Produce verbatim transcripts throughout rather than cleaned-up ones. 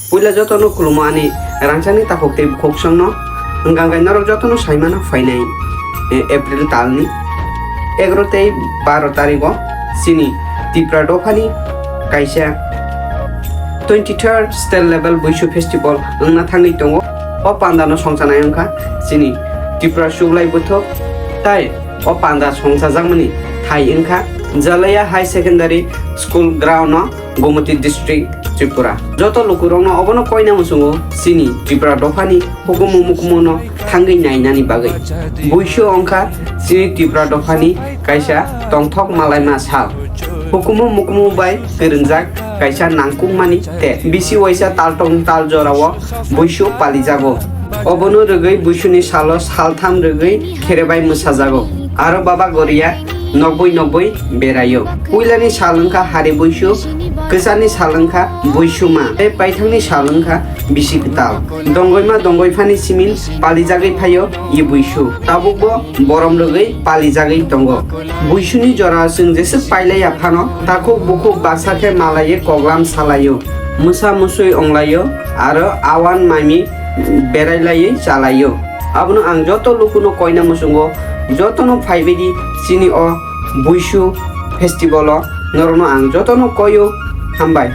Puila jotono khulumo ani rangchakni takhuk tei bukhuk songno, hwnkha hwnkhe norok jotono saimano phainai, eh, April talni egaroh tei baro tarigo chini Tripura dophani kaisa twenty third state level Buisu festival wngna thangwi tongo. O pandano songchanai wngkha chini Tripura Chuklai Buthuk, tai o panda songchajakmani thai wngkha Jalaya High Secondary School ground o, Gomoti District, Tripura. Joto lukurokno obono koina muchungo chini Tripura dophani hukumu mukumuno thangwi nainani bagwi. Buisu wngkha chini Tripura dophani kaisa tongthok malaima sal. Hukumu mukumu bai kwrwngjak kaisa nangkukmani tei bisi waisa taltong tal jorao Buisu palijago. Obono rwgwi Buisuni salo saltham rwgwi kherebai mwsajago. Aro Baba Goria nokbwi nokbwi beraio. Puilani sal wngkha Hari Buisu, kwcharni sal wngkha Buisuma, tei paithakni sal wngkha Bisi Kwtal. Dongwima dongwiphani simin palijagwi phaio i Buisu. Tabukbo borom rwgwi palijagwi tongo. Buisuni jora chwng jeswk pailaiya phano, takhuk bukhuk baksa khe malaiwi koklam salaio, mwsa mwswi wnglaio, aro awan mami berailaiwi chalaio. Abono ang joto lukuno koina muchungo, jotono phaibaidi chini o Buisu festival o norokno ang jotono koio. Hambai.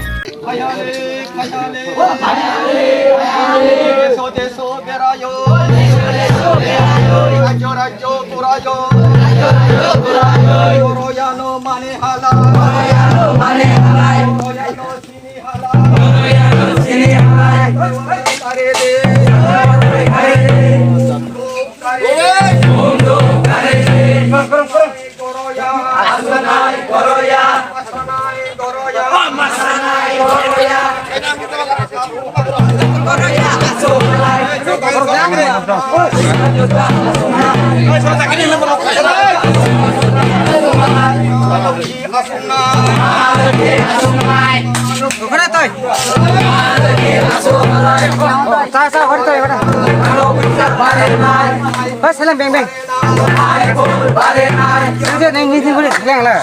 Deso deso berayo. Rajyo rajyo turayo. Toroyano mane halai. Toroyano sini halai. Toroyano sini halai. Kare de. Kare de. Kare de. Kare de. Okhane toi. Cha, cha, okhane toi, okhane. Hei, seleng beng, beng. Nang je, nang niji guri seleng la.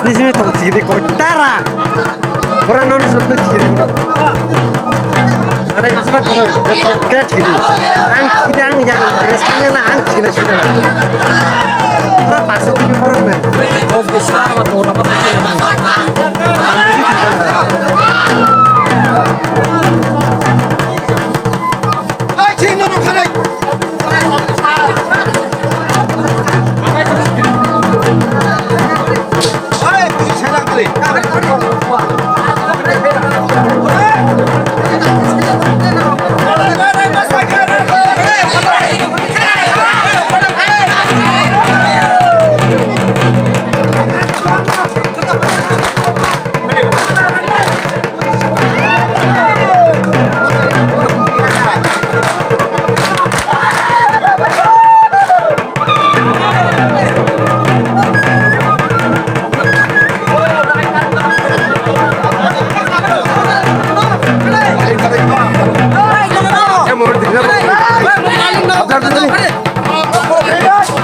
Ini sini tong sini kau tara. Orang non sudah sini. Ada yang sudah kau kau kira sini. Ang sini ang yang resminya na ang sini sini. Orang pasuk ini orang na. Oh, besar orang apa?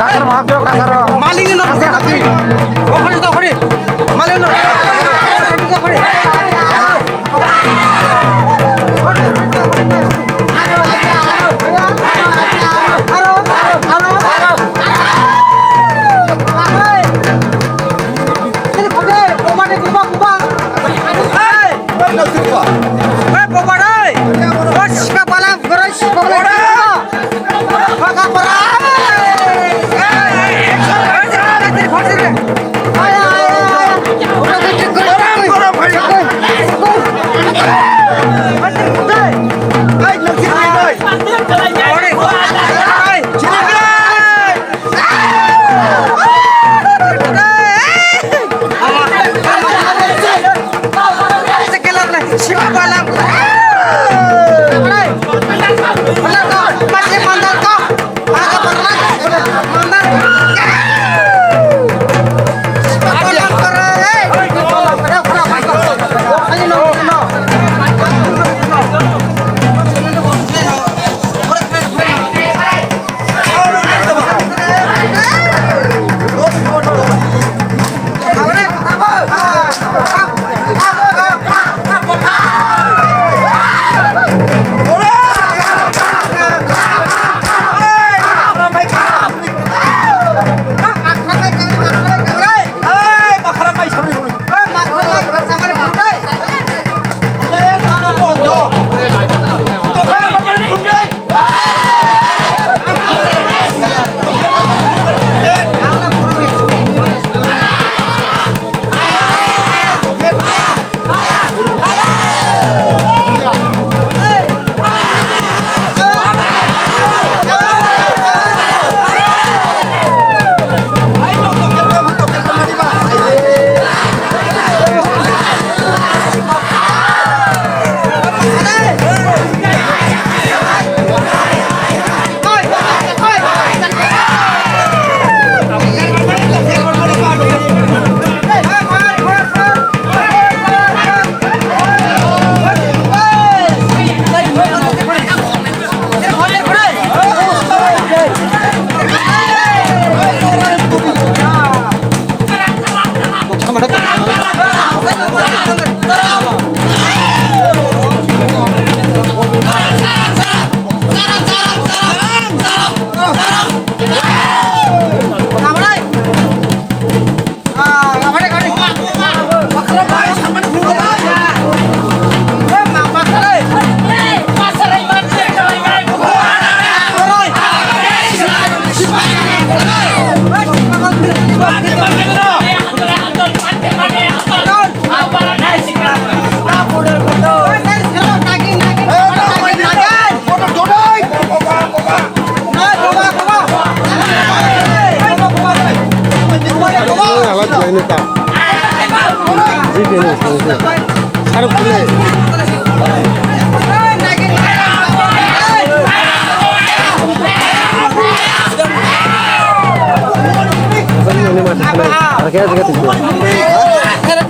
Kasar maaf jo, kasar. Maling no. Kasar hati. Okhori to okhori. Maling no. Okhori.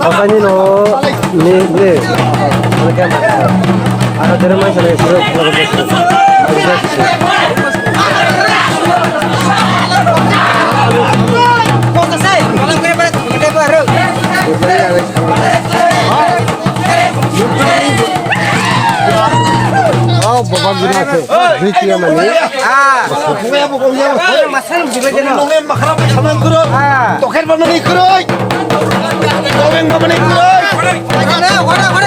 Asani no ni ni. Ano dere mai sale suru. Ri tiya mani. Ah. Masal mujile jeno. Nonge makhara makhara kuroi. Ah. Toker bamani kuroi. Tobeng bamani kuroi. Wara, wara, wara.